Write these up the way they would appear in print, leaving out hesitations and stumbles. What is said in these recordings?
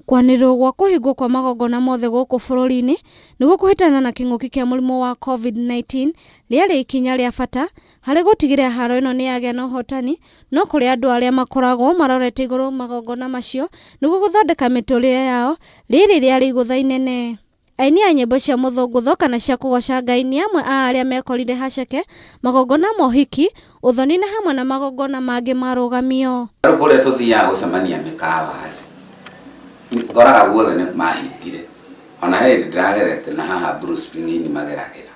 Kwanĩrĩrwo gwa kũhingwo kwa magongona mothe gũkũ bũrũri-inĩ nĩguo kũhĩtana na kĩng'ũki kĩa mũrimũ wa Covid-19 rĩarĩ ikinya rĩa bata harĩ gũtigĩrĩra haro ĩno nĩ yagĩa na ũhotani, no kũrĩ andũ arĩa makoragwo marorete igũrũ magongona macio nĩguo gũthondeka mĩtũrĩre yao, rĩrĩ rĩarĩ igũtha inene. Aini a nyĩmbo cia mũthũngũtho kana cia kũgoca Ngai nĩ amwe a arĩa mekorire haceke magongona ma ũhiki, ũthoni na hamwe na magongona mangĩ marũgamio. Rĩu kũrĩa tũthiaga gũcemania mĩkawa-rĩ, ngoraga guothe nĩ mahingire. Ona he hĩndĩ ndĩragerete na haha Blue Spring Inn mageragĩra,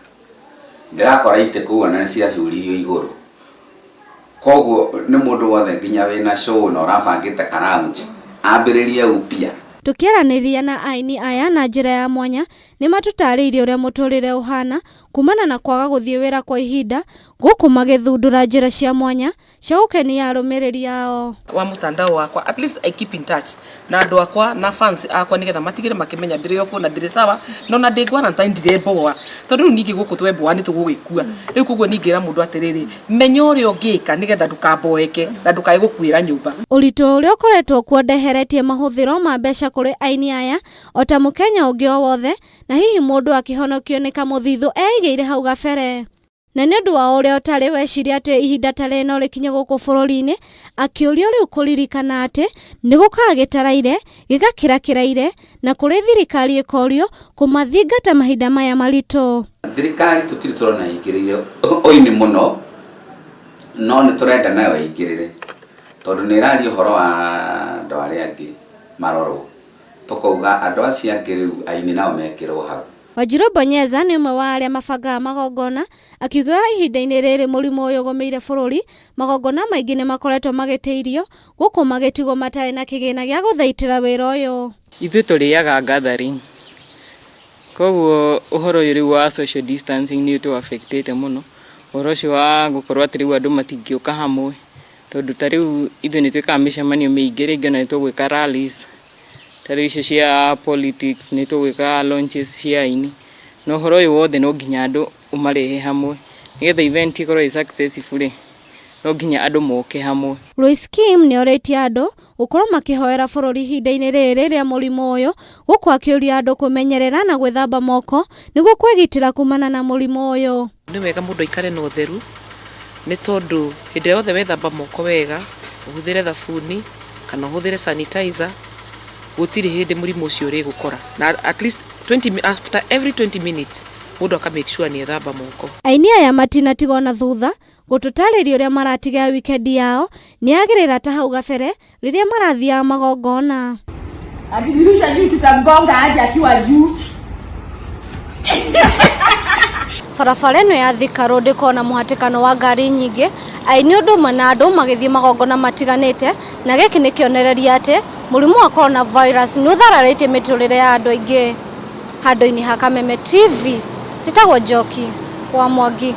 ndĩrakora itĩ kũu ona nĩ ciacuririo igũrũ. Koguo nĩ mũndũ wothe nginya wĩna show na ũrabangĩte ka lounge ambĩrĩrie upya. Tũkĩaranĩria na aini aya na njĩra ya mwanya, nĩ matũtarĩirie ũrĩa mũtũrĩre ũhana kumana na kwaga gũthiĩ wĩra kwa ihinda, gũkũ magĩthundũra njĩra cia mwanya cia gũkenia arũmĩrĩri ao. Wa mutandao wakwa, at least I keep in touch na andũ akwa na fans akwa nigetha matigire makimenya ndĩrĩ o kuo na ndĩrĩ sawa no na ndĩ quarantine ndiremboa tondũ rĩu ningĩ gũkũ twemboa nĩ tũgũgĩkua. Rĩu koguo ningĩra mũndũ atĩrĩrĩ, menya ũrĩa ũngĩka nĩgetha ndũkamboeke na ndũkae gũkuĩra nyũmba. Ũritũ ũrĩa ũkoretwo kuo ndeheretie mahũthĩro ma mbeca kũrĩ aini aya o ta mũkenya ũngĩ o wothe, na hihi mũndũ akĩhonokio nĩ kamũthithũ eigĩire hau gabere. Na nĩ ũndũ wa ũrĩa ũtarĩ weciria atĩ ihinda ta rĩrĩ no rĩkinye gũkũ bũrũri-inĩ, akĩũrio rĩu kũririkana atĩ nĩ gũkaga gĩtaraire gĩgakĩra kĩraire, na kũrĩ thirikari ĩkorio kũmathingata mahinda maya maritũ. Thirikari tũtirĩ tũrona ĩingĩrĩire ũini mũno, no nĩ tũrenda nayo ĩingĩrĩre, tondũ nĩ ĩraria ũhoro wa andũ arĩa angĩ marorwo, tũkauga andũ acio angĩ rĩu aini nao mekĩrwo hau. Wanjiru Bonyeza nĩ ũmwe wa arĩa mabangaga magongona, akiuga ihinda-inĩ rĩrĩ mũrimũ ũyũ ũgũmĩire bũrũri, magongona maingĩ nĩ makoretwo magĩtĩirio, gũkũ magĩtigwo matarĩ na kĩgĩna gĩa gũthaitĩra wĩra ũyũ. Ithuĩ tũrĩaga gathering, koguo ũhoro ũyũ rĩu wa social distancing nĩ ũtũ affect ĩte mũno, ũhoro ũcio wa gũkorwo atĩ rĩu andũ matingĩũka hamwe, tondũ ta rĩu ithuĩ nĩ twĩkaga mĩcemanio mĩingĩ, rĩngĩ ona nĩ tũgwĩka rallies, ta rĩu icio cia politics, nĩ tũgwĩka launches cia aini, na ũhoro ũyũ wothe no nginya andũ ũmarehe hamwe, nĩgetha event ĩkorwo ĩ successful rĩ, no nginya andũ moke hamwe. Lois Kim nĩ orĩtie andũ gũkorwo makĩhoera bũrũri ihinda-inĩ rĩrĩ rĩa mũrimũ ũyũ, gũkũ akĩũria andũ kwĩmenyerera na gwĩthamba moko nĩguo kwĩgitĩra kumana na mũrimũ ũyũ. Nĩ wega mũndũ aikare na ũtheru, nĩ tondũ hĩndĩ ĩrĩa yothe wethamba moko wega, ũhũthĩre thabuni kana ũhũthĩre sanitizer, gũtirĩ hĩndĩ mũrimũ ũcio ũrĩgũkora. Na at least 20, after every 20 minutes mũndũ aka make sure nĩ ethamba moko. Aini aya matinatigwo na thutha gũtũtarĩria ũrĩa maratiga wikendi yao nĩ yagĩrĩra ta hau gabere rĩrĩa marathiaga magongona. Akijirusha juu tutamgonga aje akiwa juu. Barabara ĩno ya Thika Road ĩkoragwo na mũhatĩkano wa ngari nyingĩ, aini ũndũ ũmwe na andũ magĩthiĩ magongona matiganĩte, na gĩkĩ nĩ kĩonereria atĩ mũrimũ wa corona virus nĩ ũthararĩtie mĩtũrĩre ya andũ aingĩ. Handũ-inĩ ha Kameme TV, njĩtagwo Njoki wa Mwangi.